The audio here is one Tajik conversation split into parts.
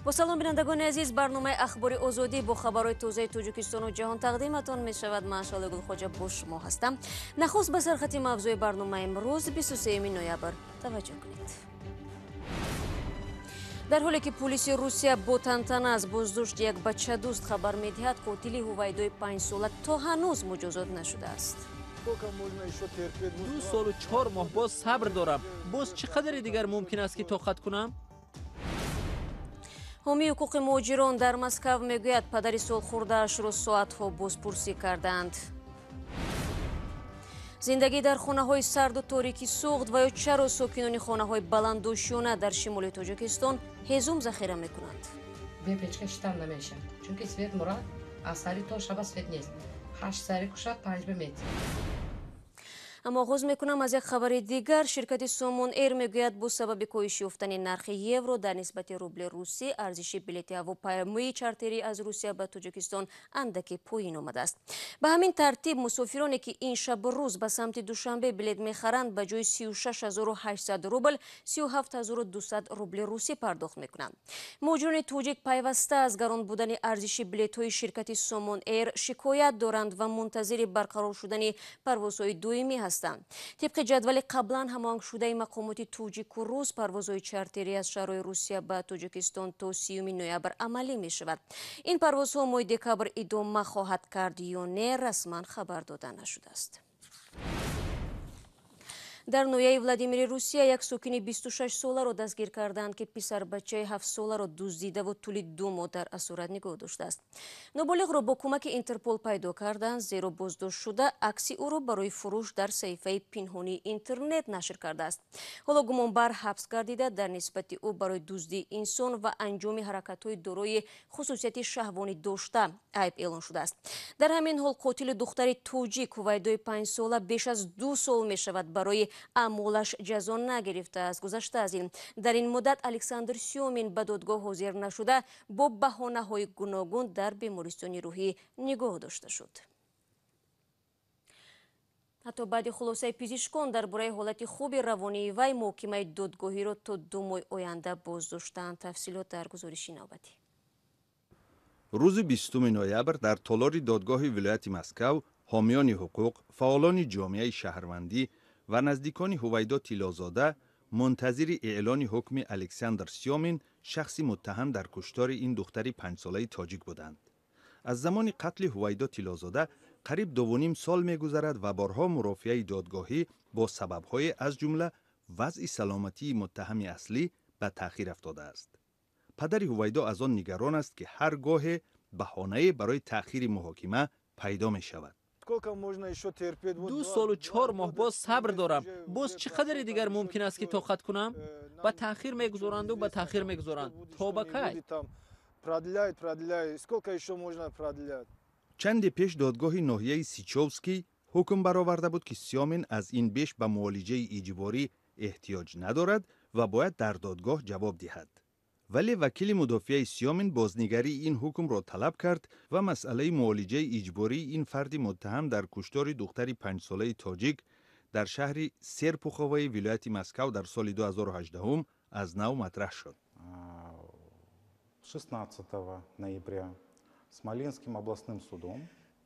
Бо салом, бинандагони азиз, барномаи Ахбори Озодӣ бо хабарҳои тозаи Тоҷикистону ҷаҳон тақдиматон мешавад. Ман Шалои Гулхоҷа бо шумо ҳастам. Нахуст ба сархати мавзӯи барномаи имрӯз, 23 ноябр, таваҷҷӯҳ кунед. Дар ҳоле ки пулиси Русия бо тантана аз боздошти як бачадӯст хабар медиҳад, қотили Ҳувайдои 5-сола то ҳанӯз муҷозот нашудааст. 2 солу 4 моҳ боз сабр дорам. Боз чӣ қадаре дигар мумкин аст, ки тоқат кунам? Ҳомии ҳуқуқи муҳоҷирон дар Москав мегӯяд, падари солхӯрдаашро соатҳо бозпурсӣ карданд. Зиндагӣ дар хонаҳои сарду торики Суғд ва ё чаро сокинони хонаҳои баландошёна дар шимоли Тоҷикистон ҳезум захира мекунанд? Бе печка шитам намешавад, чунки свет мурад, аз сари то шаба свет нест. 8 сари кушад, 5 бемет. Аммо оғоз мекунам аз як хабари дигар. Ширкати Сомон Эйр мегӯяд, бо сабаби коҳиш ёфтани нархи евро дар нисбати рубли русӣ, арзиши билети ҳавопаймои чартерӣ аз Русия ба Тоҷикистон андаке поин омадааст. Ба ҳамин тартиб, мусофироне ки ин шабу рӯз ба самти Душанбе билет мехаранд, ба ҷои 36 800 рубл 37 200 рубли русӣ пардохт мекунанд. Муҳоҷирони тоҷик пайваста аз гарон будани арзиши билетҳои ширкати Сомон Эйр шикоят доранд ва мунтазири барқарор шудани парвозҳои доимӣ ҳастанд. Тибқи ҷадвали қаблан ҳамоҳангшудаи мақомоти тоҷику рус, парвозҳои чартерӣ аз шаҳрҳои Русия ба Тоҷикистон то 30 ноябр амалӣ мешавад. Ин парвозҳо моҳи декабр идома хоҳад кард ё не, расман хабар дода нашудааст. Дар ноҳияи Владимири Русия як сокини 26-соларо дастгир карданд, ки писарбачаи 7-соларо дуздидаву тӯли 2 моҳ дар асорат нигоҳ доштааст. Ноболиғро бо кӯмаки Интерпол пайдо карданд, зеро боздоштшуда акси ӯро барои фурӯш дар саҳифаи пинҳонии интернет нашр кардааст. Ҳоло гумонбар ҳабс гардида, дар нисбати ӯ барои дуздии инсон ва анҷоми ҳаракатҳои дорои хусусияти шаҳвонӣ дошта айб эълон шудааст. Дар ҳамин ҳол, қотили духтари тоҷик Ҳувайдои 5-сола беш аз 2 сол мешавад, барои аъмолаш ҷазо нагирифтааст. Гузашта аз ин, дар ин муддат Александр Сёмин ба додгоҳ ҳозир нашуда, бо баҳонаҳои гуногун дар бемористони рӯҳӣ нигоҳ дошта шуд. Ҳатто баъди хулосаи пизишкон дар бораи ҳолати хуби равонии вай, муҳокимаи додгоҳиро то 2 моҳи оянда боздоштаанд. Тафсилот дар гузориши навбатӣ. Рӯзи 20 ноябр дар толори додгоҳи вилояти Москав ҳомиёни ҳуқуқ, фаъолони ҷомеаи шаҳрвандӣ ва наздикони Ҳувайдо Тиллозода мунтазири эълони ҳукми Александр Сёмин, шахси муттаҳам дар куштори ин духтари 5-солаи тоҷик буданд. Аз замони қатли Ҳувайдо Тиллозода қариб 2,5 сол мегузарад ва борҳо мурофиаи додгоҳӣ бо сабабҳое, аз ҷумла вазъи саломатии муттаҳами аслӣ, ба таъхир афтодааст. Падари Ҳувайдо аз он нигарон аст, ки ҳар гоҳе баҳонае барои таъхири муҳокима пайдо мешавад. 2 солу 4 моҳ боз сабр дорам. Боз чӣ қадаре дигар мумкин аст, ки тоқат кунам? Ба таъхир мегузоранду ба таъхир мегузоранд. То ба кай? Продляют, продляют. Сколько еще можно продлять? Чанде пеш додгоҳи ноҳияи Сичовский ҳукм бароварда буд, ки Сёмин аз ин беш ба муолиҷаи иҷборӣ эҳтиёҷ надорад ва бояд дар додгоҳ ҷавоб диҳад. Вале вакили мудофиаи Сёмин бознигарии ин ҳукмро талаб кард ва масъалаи муолиҷаи иҷбории ин фарди муттаҳам дар куштори духтари 5-солаи тоҷик дар шаҳри Серпуховаи вилояти Москав дар соли 2018 аз нав матраҳ шуд. 16 ноября Смоленским областным судом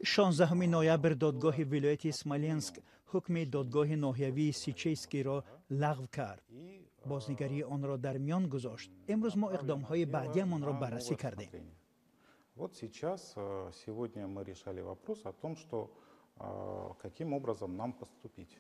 16 ноябр додгоҳи вилояти Смоленск ҳукми додгоҳи ноҳиявии Сичейскиро лағв кард, бознигарии онро дар миён гузошт. Имрӯз мо иқдомҳои баъдиамонро баррасӣ кардем. Вот сейчас, сегодня мы решали вопрос о том, что каким образом нам поступить.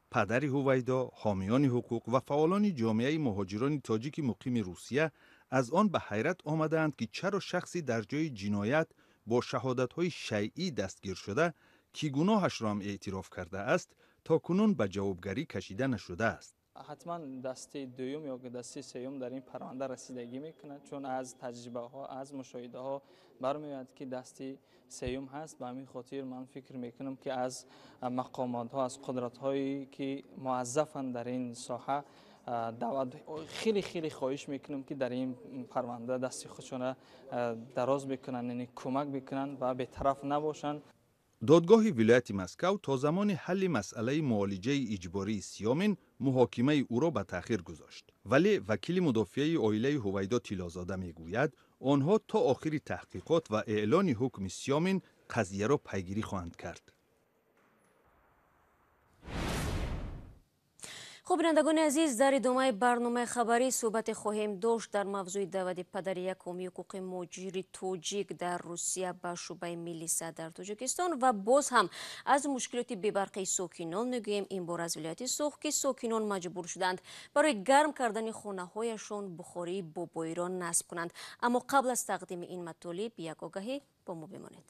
Падари Ҳувайдо, ҳомиёни ҳуқуқ ва фаъолони ҷомеаи муҳоҷирони тоҷики муқими Русия аз он ба ҳайрат омадаанд, ки чаро шахси дар ҷои ҷиноят бо шаҳодатҳои шайъӣ дастгир шуда, ки гуноҳашро ҳам эътироф кардааст, то кунун ба ҷавобгарӣ кашида нашудааст. Ҳатман дастаи дуюм ё дастаи сеюм дар ин парванда расидагӣ мекунад, чун аз таҷрибаҳо, аз мушоҳидаҳо бармеояд, ки дасти сеюм ҳаст. Ба ҳамин хотир ман фикр мекунам, ки аз мақомотҳо, аз қудратҳое ки муаззафанд дар ин соҳа, даъват, хеле хеле хоҳиш мекунам, ки дар ин парванда дасти худшона дароз бикунанд, яъне кӯмак бикунанд ва бетараф набошанд. Додгоҳи вилояти Москав то замони ҳалли масъалаи муолиҷаи иҷбории Сиёмин муҳокимаи ӯро ба таъхир гузошт. Вале вакили мудофиаи оилаи Ҳувайдо Тиллозода мегӯяд, онҳо то охири таҳқиқот ва эълони ҳукми Сёмин қазияро пайгирӣ хоҳанд кард. Хуб, бинандагони азиз, дар идомаи барномаи хабарӣ суҳбате хоҳем дошт дар мавзӯи даъвати падари як ҳомии ҳуқуқи муҳоҷири тоҷик дар Русия ба шӯъбаи милиса дар Тоҷикистон ва боз ҳам аз мушкилоти бебарқии сокинон мегӯем. Ин бор аз вилояти Суғд, ки сокинон маҷбур шуданд барои гарм кардани хонаҳояшон бухории бобоиро насб кунанд. Аммо қабл аз тақдими ин матолиб як огаҳӣ бо мо бимонед.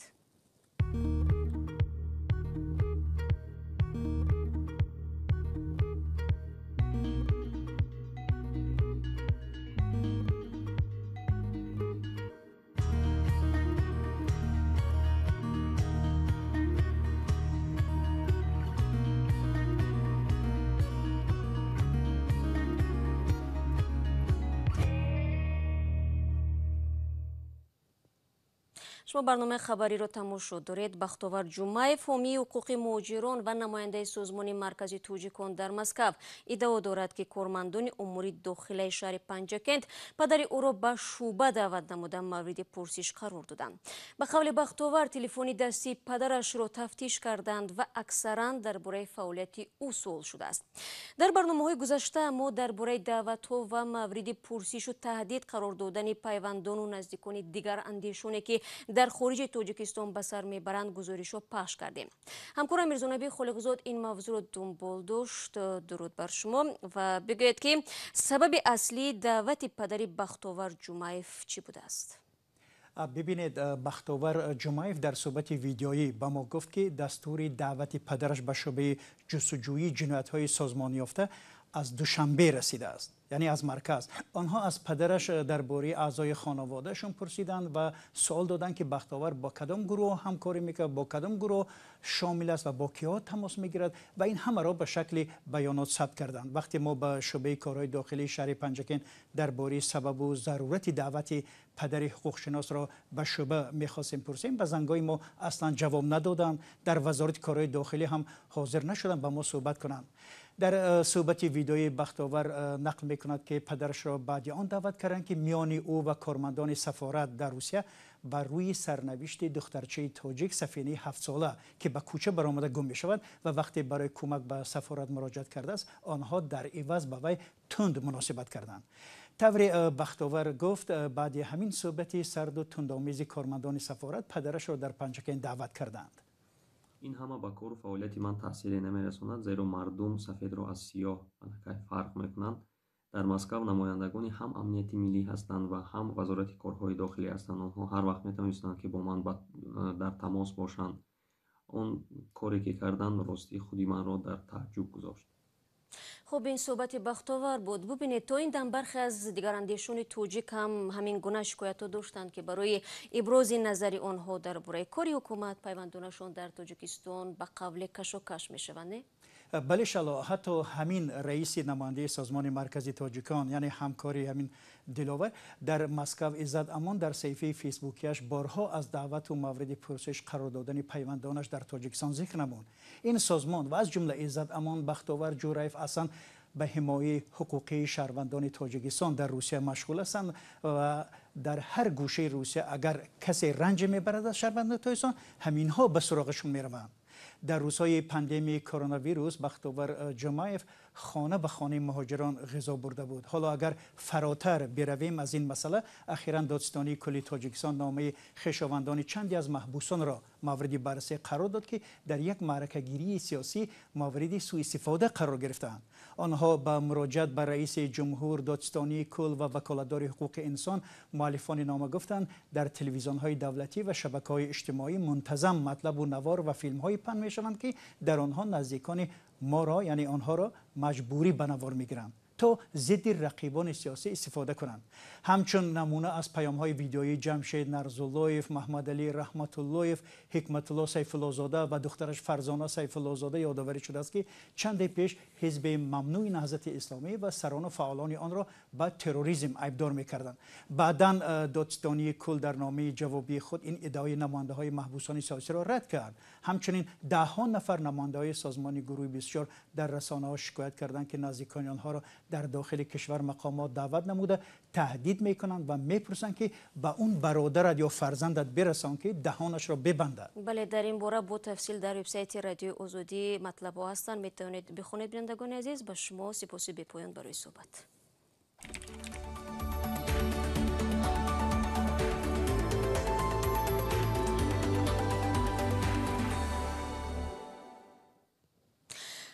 Шумо барномаи хабариро тамошо доред. Бахтовар Ҷумаев, ҳомии ҳуқуқи муҳоҷирон ва намояндаи созмони маркази тоҷикон дар Москав, иддао дорад, ки кормандони умури дохилаи шаҳри Панҷакент падари ӯро ба шӯъба даъват намуда мавриди пурсиш қарор доданд. Ба қавли Бахтовар, телефони дастии падарашро тафтиш карданд ва аксаран дар бораи фаъолияти ӯ суол шудааст. Дар барномаҳои гузашта мо дар бораи даъватҳо ва мавриди пурсишу таҳдид қарор додани пайвандону наздикони дигар андешоне, ки дар хориҷи Тоҷикистон ба сар мебаранд, гузоришҳо пахш кардем. Ҳамкорам Мирзонаби Холиқзод ин мавзӯъро дунбол дошт. Дуруд бар шумо ва бигӯед, ки сабаби аслии даъвати падари Бахтовар Ҷумаев чӣ будааст? Бибинед, Бахтовар Ҷумаев дар суҳбати видеоӣ ба мо гуфт, ки дастури даъвати падараш ба шӯъбаи ҷустуҷӯии ҷиноятҳои созмонёфта аз Душанбе расидааст, яъне аз марказ. Онҳо аз падараш дар бораи аъзои хонаводаашон пурсиданд ва суол доданд, ки Бахтовар бо кадом гурӯҳ ҳамкорӣ мекунад, бо кадом гурӯҳ шомил аст ва бо киҳо тамос мегирад ва ин ҳамаро ба шакли баёнот сабт карданд. Вақте мо ба шӯъбаи корҳои дохилии шаҳри Панҷакент дар бораи сабабу зарурати даъвати падари ҳуқуқшиносро ба шӯъба мехостем пурсем, ба зангҳои мо аслан ҷавоб надоданд. Дар вазорати корҳои дохилӣ ҳам ҳозир нашуданд ба мо суҳбат кунанд. Дар суҳбати видеои Бахтовар нақл мекунад, ки падарашро баъди он даъват карданд, ки миёни ӯ ва кормандони сафорат дар Русия бар рӯи сарнавишти духтарчаи тоҷик Сафинаи ҳафтсола, ки ба кӯча баромада гум мешавад ва вақте барои кӯмак ба сафорат муроҷиат кардааст, онҳо дар иваз ба вай тунд муносибат карданд. Тавре Бахтовар гуфт, баъди ҳамин суҳбати сарду тундомези кормандони сафорат падарашро дар Панҷакент даъват карданд. Ин ҳама ба кору фаъолияти ман таъсире намерасонад, зеро мардум сафедро аз сиёҳ аллакай фарқ мекунанд. Дар Москав намояндагони ҳам амнияти миллӣ ҳастанд ва ҳам вазорати корҳои дохилӣ ҳастанд. Онҳо ҳар вақт метавонистанд, ки бо ман дар тамос бошанд. Он коре ки карданд, ростӣ худи манро дар тааҷҷуб гузошт. Хуб, ин суҳбати Бахтовар буд. Бубинед, то ин дам бархе аз дигарандешони тоҷик ҳам ҳамин гуна шикоятҳо доштанд, ки барои ибрози назари онҳо дар бораи кори ҳукумат пайвандонашон дар Тоҷикистон ба қавле кашокаш мешаванд, не? Бале, шало, ҳатто ҳамин раиси намояндаи созмони маркази тоҷикон, яъне ҳамкори ҳамин Диловар дар Москав Иззат Амон, дар саҳифаи фейсбукиаш борҳо аз даъвату мавриди пурсиш қарор додани пайвандонаш дар Тоҷикистон зикр намуд. Ин созмон ва аз ҷумла Иззат Амон, Бахтовар Ҷураев аслан ба ҳимояи ҳуқуқии шаҳрвандони Тоҷикистон дар Русия машғул ҳастанд ва дар ҳар гӯшаи Русия агар касе ранҷ мебарад аз шаҳрвандони Тоҷикистон, ҳаминҳо ба суроғашон мераванд. Дар рӯзҳои пандемияи коронавирус Бахтовар Ҷумаев хона ба хонаи муҳоҷирон ғизо бурда буд. Ҳоло агар фаротар биравем аз ин масъала, ахиран додситонии кулли Тоҷикистон номаи хешовандони чанде аз маҳбусонро мавриди баррасӣ қарор дод, ки дар як маъракагирии сиёсӣ мавриди сӯистифода қарор гирифтаанд. Онҳо ба муроҷиат ба раиси ҷумҳур, додситонии кул ва ваколатдори ҳуқуқи инсон муаллифони нома гуфтанд, дар телевизионҳои давлатӣ ва шабакаҳои иҷтимоӣ мунтазам матлабу навор ва филмҳои паҳн мешаванд, ки дар онҳо наздикони моро, яъне онҳоро маҷбурӣ ба навор мегиранд то зидди рақибони сиёсӣ истифода кунанд. Ҳамчун намуна аз паёмҳои видеоии Ҷамшед Нарзуллоев, Маҳмадалӣ Раҳматуллоев, Ҳикматулло Сайфуллозода ва духтараш Фарзона Сайфуллозода ёдоварӣ шудааст, ки чанде пеш ҳизби мамнӯи Наҳзати Исломӣ ва сарону фаъолони онро ба терроризм айбдор мекарданд. Баъдан додситонии кул дар номаи ҷавобии худ ин иддаои намояндаҳои маҳбусони сиёсиро рад кард. Ҳамчунин даҳҳо нафар намояндаҳои созмони гурӯҳи 24 дар расонаҳо шикоят карданд, ки наздикони онҳоро Дар дохили кишвар мақомот даъват намуда таҳдид мекунанд ва мепурсанд, ки ба он бародарат ё фарзандат бирасон, ки даҳонашро бибандад. Бале, дар ин бора бо тафсил дар вебсайти Радиои Озодӣ матлабҳо ҳастанд, метавонед бихонед. Бинандагони азиз, ба шумо сипоси бепоён барои суҳбат.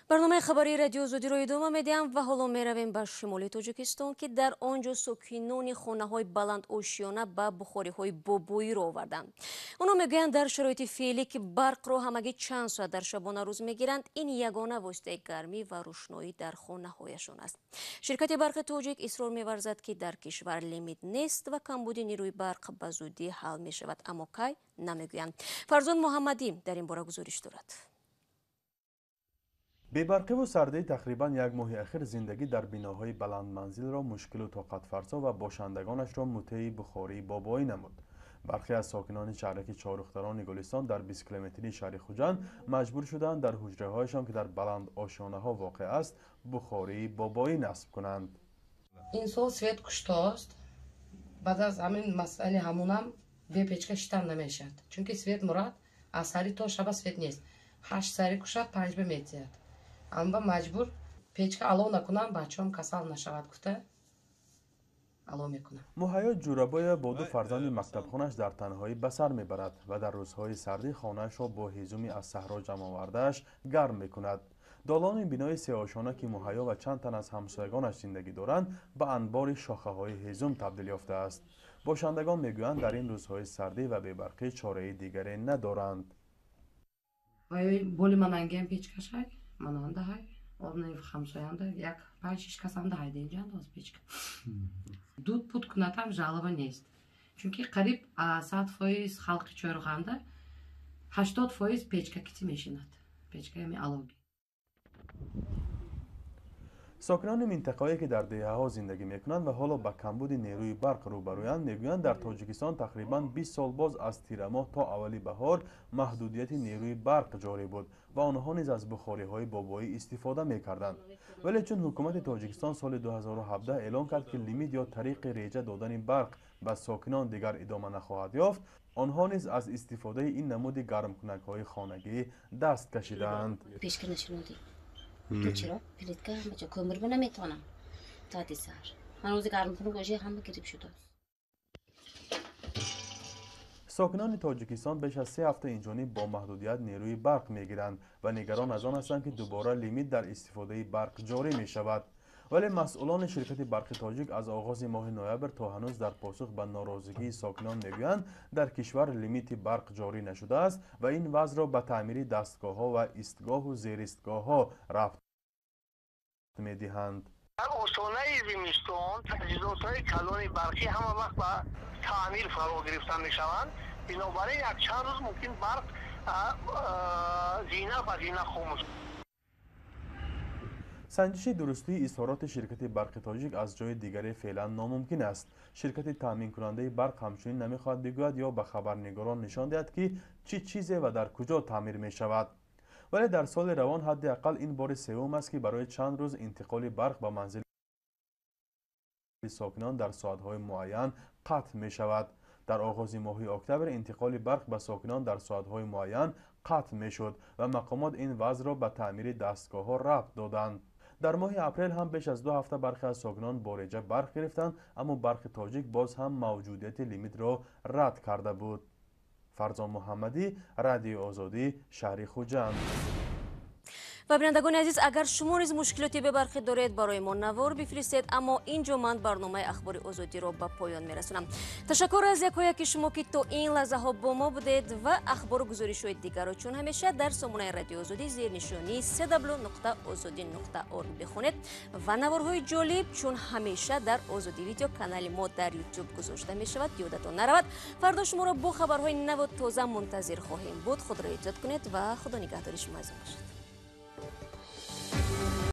Барномаи хабарии Радио Озодиро идома медиҳам ва ҳоло меравем ба шимоли Тоҷикистон, ки дар он ҷо сокинони хонаҳои баландошёна ба бухориҳои бобоиро оварданд. Онҳо мегӯянд, дар шароити феълӣ, ки барқро ҳамагӣ чанд соат дар шабона рӯз мегиранд, ин ягона воситаи гармӣ ва рӯшноӣ дар хонаҳояшон аст. Ширкати барқи тоҷик исрор меварзад, ки дар кишвар лимит нест ва камбуди нерӯи барқ ба зудӣ ҳал мешавад, аммо кай намегӯянд. Фарзон Муҳаммадӣ дар ин бора гузориш дорад. Бебарқиву сардии тақрибан як моҳи ахир зиндагӣ дар биноҳои баландманзилро мушкилу тоқатфарсо ва бошандагонашро мутеи бухории бобоӣ намуд. Бархе аз сокинони шаҳраки Чорухтарони Гулистон дар 20 километрии шаҳри Хуҷанд маҷбур шуданд дар ҳуҷраҳояшон, ки дар баландошёнаҳо воқеъ аст, бухории бобоӣ насб кунанд. Ин сол свет куштост. Баъд аз ҳамин масъалаи ҳамунам бепечка шитан намешавад, чунки свет мурад, аз сари то шаба свет нест. 8 сари кушад, 5 ба метиҳад. Амба маҷбур печка алов накунам, бачаам касал нашавад гуфта алов мекунам. Муҳайё Ҷурабоева бо ду фарзанди мактабхонаш дар танҳоӣ ба сар мебарад ва дар рӯзҳои сардӣ хонаашро бо ҳезуми аз саҳро ҷамъовардааш гарм мекунад. Долони бинои сеошона, ки Муҳайё ва чанд тан аз ҳамсоягонаш зиндагӣ доранд, ба анбори шохаҳои ҳезум табдил ёфтааст. Бошандагон мегӯянд, дар ин рӯзҳои сардӣ ва бебарқӣ чораи дигаре надоранд. Боли манангиам печкашай мананда ҳай, обнаи ҳамсоянда як 5-6 касанда ҳай денҷанда оз печка. Дуд пуд кунатам жалоба нест. Чунки қариб 100% халқи Чоруханда 80% печка кити мешинад. Печка ями алоги. Сокинони минтақае, ки дар деҳаҳо зиндагӣ мекунанд ва ҳоло ба камбуди нерӯи барқ рӯбарӯянд, мегӯянд, дар Тоҷикистон тақрибан 20 сол боз аз тирамоҳ то аввали баҳор маҳдудияти нерӯи барқ ҷорӣ буд ва онҳо низ аз бухориҳои бобоӣ истифода мекарданд. Вале чун ҳукумати Тоҷикистон соли 2017 эълон кард, ки лимит ё тариқи реҷа додани барқ ба сокинон дигар идома нахоҳад ёфт, онҳо низ аз истифодаи ин намуди гармкунакҳои хонагӣ даст кашидаанд. Чиро плитка ҳама ҷо көмир ба наметавонам соати саҳар. Ман рӯзи гармхунук ожи ҳама гириб шудааст. Сокинони Тоҷикистон беш аз 3 ҳафта инҷониб бо маҳдудият нерӯи барқ мегиранд ва нигарон аз он ҳастанд, ки дубора лимит дар истифодаи барқ ҷорӣ мешавад. Вале масъулони ширкати барқи тоҷик аз оғози моҳи ноябр то ҳанӯз дар посух ба норозигии сокинон мегӯянд, дар кишвар лимити барқ ҷорӣ нашудааст ва ин вазъро ба таъмири дастгоҳҳо ва истгоҳу зеристгоҳҳо рабт медиҳанд. Дар остонаи зимистон таҷҳизотҳои калони барқӣ ҳама вақт ба таъмир фаро гирифта мешаванд. Бинобар ин якчанд рӯз мумкин барқ зина ба зина хомӯш. Санҷиши дурустии изҳороти ширкати барқи тоҷик аз ҷои дигаре феълан номумкин аст. Ширкати таъминкунандаи барқ ҳамчунин намехоҳад бигӯяд ё ба хабарнигорон нишон диҳад, ки чӣ чизе ва дар куҷо таъмир мешавад. Вале дар соли равон ҳадди ақал ин бори севум аст, ки барои чанд рӯз интиқоли барқ ба манзили сокинон дар соатҳои муайян қатъ мешавад. Дар оғози моҳи октябр интиқоли барқ ба сокинон дар соатҳои муайян қатъ мешуд ва мақомот ин вазъро ба таъмири дастгоҳҳо рабт доданд. Дар моҳи апрел ҳам беш аз 2 ҳафта бархе аз сокинон бо реҷа барқ гирифтанд, аммо барқи тоҷик боз ҳам мавҷудияти лимитро рад карда буд. Фарзон Муҳаммадӣ, Радиои Озодӣ, шаҳри Хуҷанд. Ва бинандагони азиз, агар шумо низ мушкилоти бебарқӣ доред, барои мо навор бифиристед. Аммо инҷо ман барномаи Ахбори Озодиро ба поён мерасонам. Ташаккур аз якояки шумо, ки то ин лаҳзаҳо бо мо будед ва ахбору гузоришҳои дигарро чун ҳамеша дар сомонаи Радиои Озодӣ зернишонии cw.ozodi.org бихонед ва наворҳои ҷолиб чун ҳамеша дар Озодӣ видео канали мо дар YouTube гузошта мешавад. Ёдатон наравад, фардо шуморо бо хабарҳои наву тоза мунтазир хоҳем буд. Худро эҳтиёт кунед ва Худо нигаҳдори шумо азизон бошад.